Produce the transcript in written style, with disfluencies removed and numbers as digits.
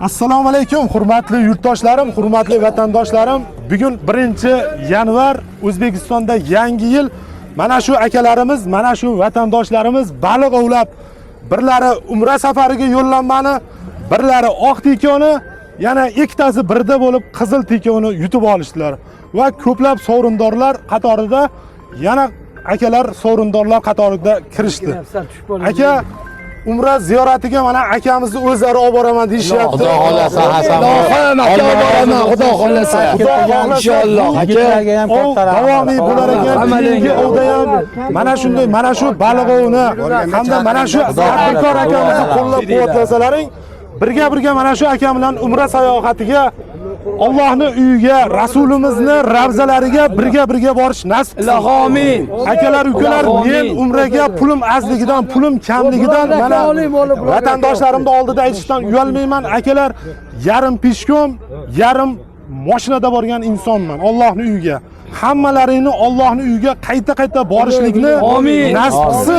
Assalomu alaykum, hurmatli yurtdoshlarim, hurmatli vatandoshlarim. Bugun 1-yanvar, O'zbekistonda yangi yil. Mana shu akalarimiz, mana shu vatandoshlarimiz baliq ovlab, birlari umra safariga yo'llanmani, birlari oq tekoni, yana ikkitasi birda bo'lib qizil tekoni yutib olishdilar va ko'plab sovrindorlar qatorida yana akalar sovrindorlar qatorida kirishdi. Aka, umra ziyoratiga mana akamizni o'zlari olib boraman deyishyapti. Xudo xohlasa, Hasan. Ilohim, aka, olib boraman, Xudo xohlasa. Xudo xohlasa, Inshaalloh, aka. Yigitlarga ham ov katta rahmat. davomiy bo'lar ekan. Keyingi ovda ham mana shunday, mana shu baliq ovini hamda mana shu tadbirkor akamizni qo'llab-quvvatlasalaring, birga birga mana shu akam bilan umra sayohatiga, Allohni uyiga, Rasulimizni ravzalariga birga birga borish nasib qilsin. Ilohi omin. Akalar, ukalar, men umraga pulim azligidan, pulim kamligidan mana vatandoshlarimni oldida aytishdan uyalmayman. Akalar, yarim пешком, yarim mashinada borgan insonman Allohni uyiga. Hammalaringni Allohni uyiga qayta-qayta borishlikni Amin. nasib qilsin.